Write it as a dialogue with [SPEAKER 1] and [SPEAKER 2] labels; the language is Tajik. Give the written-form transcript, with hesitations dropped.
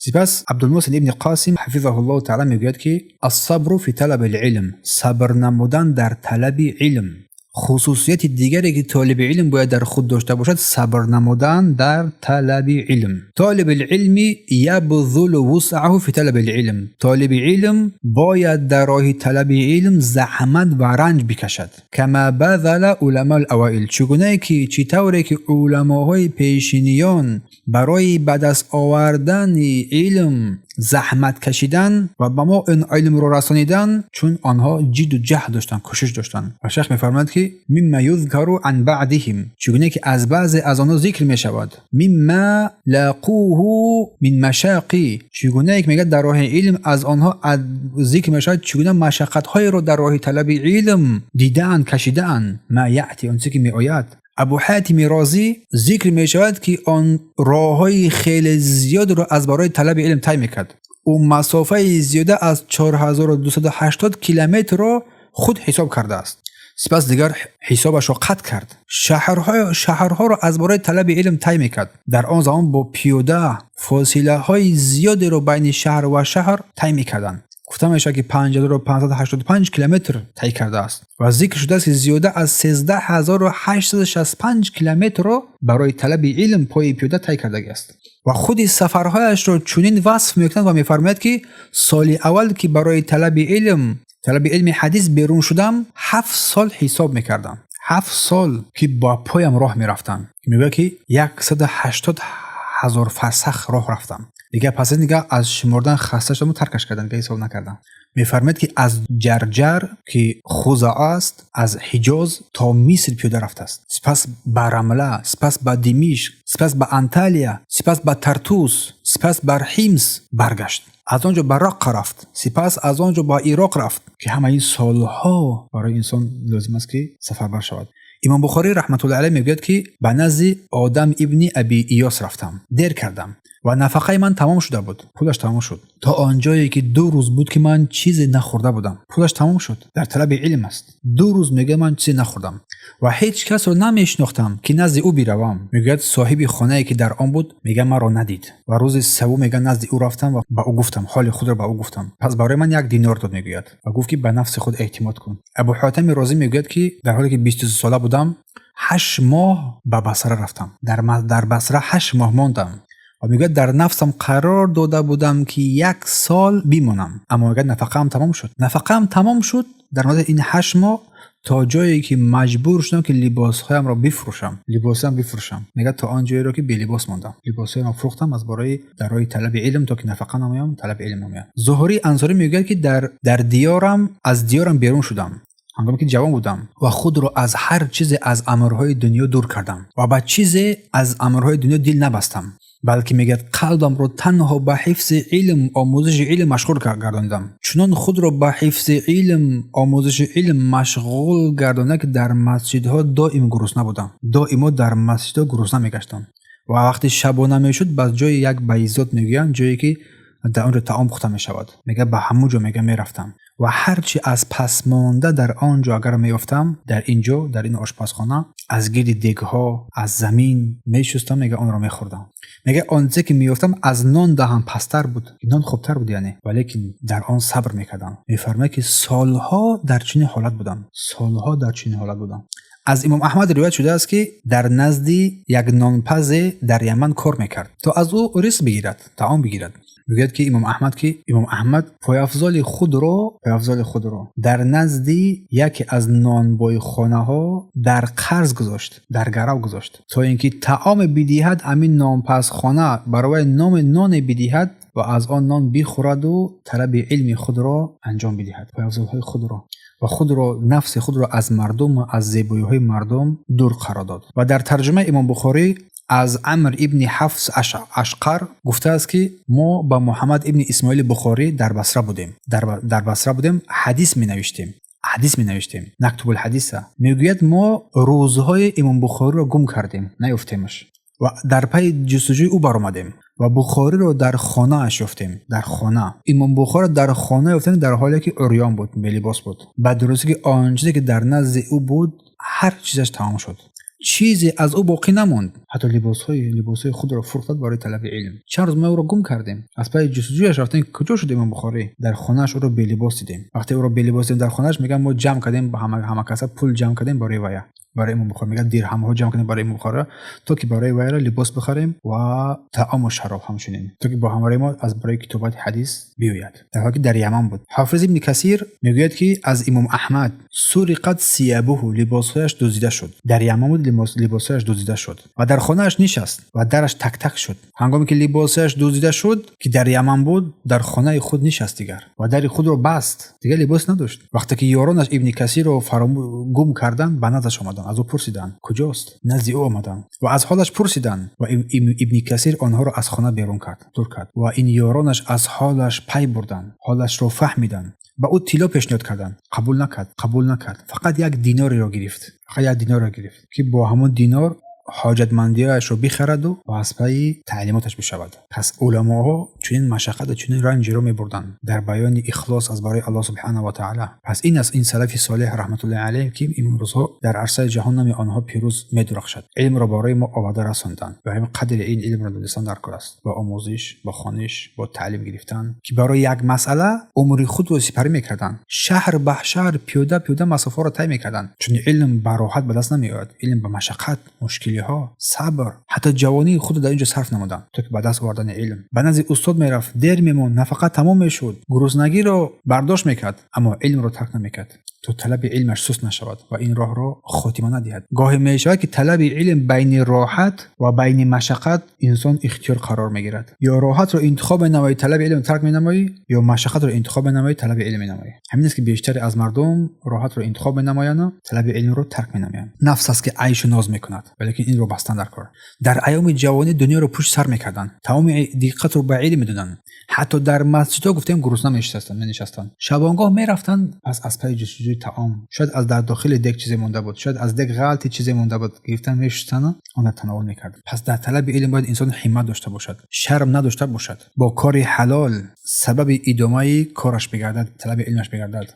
[SPEAKER 1] Сипас Абдулмуҳсин ибни Қосим ҳафизаҳуллоҳу таъала мегӯяд, ки الصبر في طلب العلم, сабр намудан дар талаби илм. Хусусияти дигаре, ки толиби илм бояд дар худ дошта бошад, сабр намудан дар талаби илм. طالب العلم يبذل وسعه في طلب العلم. Толиби илм бояд дар роҳи талаби илм заҳмат ва ранҷ бикашад. كما بذل علماء الأوائل, чӣ гунае ки, чӣ тавре ки уламоҳои пешиниён барои ба даст овардани илм заҳмат кашидан ва ба мо ин илмро расонидан, чун онҳо ҷидду ҷаҳд доштанд, кӯшиш доштанд. Ва шайх мефармояд, ки مما يذكر عن بعضهم, чӣ гуна ки аз баъзе аз онҳо зикр мешавад, مما لاقوه من مشاق, чӣ гунае ки мегӯяд, дар роҳи илм аз онҳо зикр мешавад, чӣ гуна машаққатҳоеро дар роҳи талаби илм дидаанд, кашидаанд. ما يأتي, он чизе ки меояд. Абу Ҳатими Розӣ зикр мешавад, ки он роҳҳои хеле зиёдро аз барои талаби илм тай мекард. Ӯ масофаи зиёда аз 4280 километрро худ ҳисоб кардааст. Сипас дигар ҳисобашро қатъ кард. Шаҳрҳоро аз барои талаби илм тай мекард. Дар он замон бо пиёда фосилаҳои зиёдеро байни шаҳр ва шаҳр тай мекарданд. Гуфта мешавад, ки 5585 километр тай кардааст ва зикр шудааст, ки зиёда аз 13 865 километрро барои талаби илм пои пиёда тай кардагиаст. Ва худи сафарҳояшро чунин васф мекунад ва мефармояд, ки соли аввал, ки барои талаби илми ҳадис берун шудам, 7 сол ҳисоб мекардам, 7 сол ки бо поям роҳ мерафтам. Мегӯяд, ки 180 000 фарсах роҳ рафтам. Дигар пас аз дигар аз шумордан хаста шудам, таркаш кардам, дигар ҳисоб накардам. Мефармояд, ки аз Ҷарҷар, ки Хузаа аст, аз Ҳиҷоз то Миср пиёда рафтааст, сипас ба Рамла, сипас ба Димишқ, сипас ба Анталия, сипас ба Тартус, сипас бар Ҳимс баргашт, аз он ҷо ба Раққа рафт, сипас аз он ҷо ба Ироқ рафт, ки ҳамаи ин солҳо барои инсон лозим аст, ки сафарбар шавад. Имом Бухорӣ раҳматуллоҳи алайҳ мегӯяд, ки ба назди Одам ибни Аби Иёс рафтам, дер кардам ва нафақаи ман тамом шуда буд. Пулаш тамом шуд, то он ҷое ки 2 рӯз буд, ки ман чизе нахӯрда будам. Пулаш тамом шуд, дар талаби илм аст. 2 рӯз, мегӯяд, ман чизе нахӯрдам ва ҳеҷ касро намешинохтам, ки назди ӯ биравам. Мегӯяд, соҳиби хонае, ки дар он буд, мегӯяд, маро надид. Ва рӯзи севум, мегӯяд, назди ӯ рафтам ва ба ӯ гуфтам, ҳоли худро ба ӯ гуфтам. Пас барои ман 1 динор дод, мегӯяд, ва гуфт, ки ба нафси худ эътимод кун. Абу Ҳотами Розӣ мегӯяд, ки дар ҳоле ки 23 сола будам, 8 моҳ ба Басра рафтам, дар Басра 8 моҳ мондам. Ва мегӯяд, дар нафсам қарор дода будам, ки як сол бимонам, аммо, мегӯяд, нафақаам тамом шуд, нафақаам тамом шуд дар муддати ин 8 моҳ, то ҷое ки маҷбур шудам, ки либосҳоямро бифурӯшам, либосҳоям бифурӯшам. Мегӯяд, то он ҷоеро, ки белибос мондам, либосҳоямро фурӯхтам аз бораи дар роҳи талаби илм, то ки нафақа намоям, талаби илм намоям. Зуҳурии Ансорӣ мегӯяд, ки дар диёрам, аз диёрам берун шудам, ҳангоме ки ҷавон будам, ва худро аз ҳар чизе аз амрҳои дунё дур кардам ва ба чизе аз амрҳои дунё дил набастам, балки, мегӯяд, қалбамро танҳо ба ҳифзи илм, омӯзиши илм машғул гардонидам. Чунон худро ба ҳифзи илм, омӯзиши илм машғул гардонидам, ки дар масҷидҳо доим гурусна будам, доимо дар масҷидҳо гурусна мегаштам. Ва вақте шабона мешуд, ба ҷои як байзот мегӯянд, ҷое ки дар он ҷо таом пухта мешавад, мегӯяд, ба ҳамун ҷо, мегӯяд, мерафтам ва ҳарчи аз пасмонда дар он ҷо агар меёфтам, дар ин ҷо, дар ин ошпазхона, аз гирди дегҳо, аз замин мешустам, мега, онро мехӯрдам. Мега, он чизе ки меёфтам, аз нон даҳам пасттар буд, нон хубтар буд яъне, валекин дар он сабр мекардам. Мефармояд, ки солҳо дар чунин ҳолат будам, солҳо дар чунин ҳолат будам. Аз Имом Аҳмад ривоят шудааст, ки дар назди як нонпазе дар Яман кор мекард, то аз ӯ ризқ бигирад, таом бигирад. Мегӯяд, ки имом Аҳмад, ки имом Аҳмад пойафзоли худро дар назди яке аз нонбойхонаҳо дар қарз гузошт, дар гарав гузошт, то ин ки таоме бидиҳад, ҳамин нонпазхона барои номи ноне бидиҳад ва аз он нон бихӯраду талаби илми худро анҷом бидиҳад. Пойафзолҳои худро ва худро, нафси худро аз мардум ва аз зебоиҳои мардум дур қарор дод. Ва дар тарҷумаи Имом Бухорӣ аз Амр ибни Ҳафс Ашқар гуфтааст, ки мо ба Муҳаммад ибни Исмоили Бухорӣ дар Басра будем, дар Басра будем, ҳадис менавиштем, ҳадис менавиштем, نكتب الحديث. Мегӯяд, мо рӯзҳои Имом Бухориро гум кардем, наёфтемаш ва дар пайи ҷустуҷӯи ӯ баромадем ва Бухориро дар хонааш ёфтем. Дар хона Имом Бухориро дар хона ёфтем, дар ҳоле ки урён буд, белибос буд. Ба дурустӣ, ки он чизе, ки дар назди ӯ буд, ҳар чизаш тамом шуд. Чизе аз ӯ боқӣ намонд. Ҳатто либосҳои худро фурӯхтад барои талаби илм. Чанд рӯз мо ӯро гум кардем. Аз пайи ҷустуҷӯяш рафтем, ки куҷо шуд имом Бухорӣ. Дар хонааш ӯро белибос дидем. Вақте ӯро белибос дидем дар хонааш, мегӯям, мо ҷамъ кардем, ҳама каса пул ҷамъ кардем барои вая. Барои имом Бухорӣ мегӯяд, дирҳамҳо ҷамъ кардем барои имом Бухорӣ, то ки барои вайро либос бихарем ва таому шароб ҳамчунин, то ки бо ҳамроҳи мо аз барои китобати ҳадис биёяд. Дар ҳоле ки дар Яман буд. Ҳофиз ибни Касир мегӯяд, ки аз имом Аҳмад سرقت ثيابه, либосҳояш дуздида шуд. Дар Яман буд, либосҳояш дуздида шуд ва дар хонааш нишаст ва дараш так-так шуд. Ҳангоме ки либосҳояш дуздида шуд, ки дар Яман буд, дар хонаи худ нишаст дигар ва дари худро баст, дигар либос надошт. Вақте ки ёронаш ибни Касирро гум карданд, ба наздаш омаданд, аз ӯ пурсиданд, куҷост. Назди ӯ омаданд ва аз ҳолаш пурсиданд ва ибни Касир онҳоро аз хона берун кард, дур кард ва ин ёронаш аз ҳолаш пай бурданд, ҳолашро фаҳмиданд. Ба ӯ тилло пешниҳод карданд, қабул накард, қабул накард. Фақат як динореро гирифт, фақат як динорро гирифт, ки бо ҳамон динор ҳоҷатмандиҳояшро бихараду ва аз пайи таълимоташ бишавад. Пас уламоҳо чунин машаққату чунин ранҷиро мебурданд дар баёни ихлос аз барои Аллоҳ субҳанаҳу ва таъала. Пас ин аст ин салафи солеҳ, раҳматуллоҳи алайҳ, ки имрӯзҳо дар арсаи ҷаҳон номи онҳо пирӯз медурахшад. Илмро барои мо оварда расонданд ва ҳамин қадри ин илмро донистан дар кор аст, бо омӯзиш, бо хониш, бо таълим гирифтан, ки барои як масъала умри худро сипарӣ мекарданд, шаҳр ба шаҳр пиёда пиёда масофаҳоро тай мекарданд. Чун илм ба роҳат ба даст намеояд, илм ба машаққат, мушкилиҳо, сабр, ҳатто ҷавонии худро дар ин ҷо сарф намуданд, то ки ба даст овардани илм. Ба назди устод мерафт, дер мемонд, нафақа тамом мешуд, гуруснагиро бардошт мекард, аммо илмро тарк намекард, то талаби илмаш суст нашавад ва ин роҳро хотима надиҳад. Гоҳе мешавад, ки талаби илм байни роҳат ва байни машаққат инсон ихтиёр қарор мегирад. Ё роҳатро интихоб менамоӣ, талаби илм тарк менамоӣ, ё машаққатро интихоб менамоӣ, талаби илм менамоӣ. Ҳамин аст, ки бештаре аз мардум роҳатро интихоб менамоянду талаби илмро тарк менамоянд. Нафс аст, ки айшу ноз мекунад, валекин инро бастан дар кор. Дар айёми ҷавонӣ дунёро пушти сар мекарданд, тамоми диққатро ба илм медоданд. Ҳатто дар масҷидҳо, гуфтем, гурусна менишастанд. Шабонгоҳ мерафтанд, пас аз пайи ҷустуҷӯи таом. Шояд аз дар дохили дег чизе монда буд, шояд аз дег ғалти чизе монда буд, гирифтан, мешустану онро тановул мекарданд. Пас дар талаби илм бояд инсон ҳиммат дошта бошад, шарм надошта бошад, бо кори ҳалол сабаби идомаи кораш бигардад, талаби илмаш бигардад.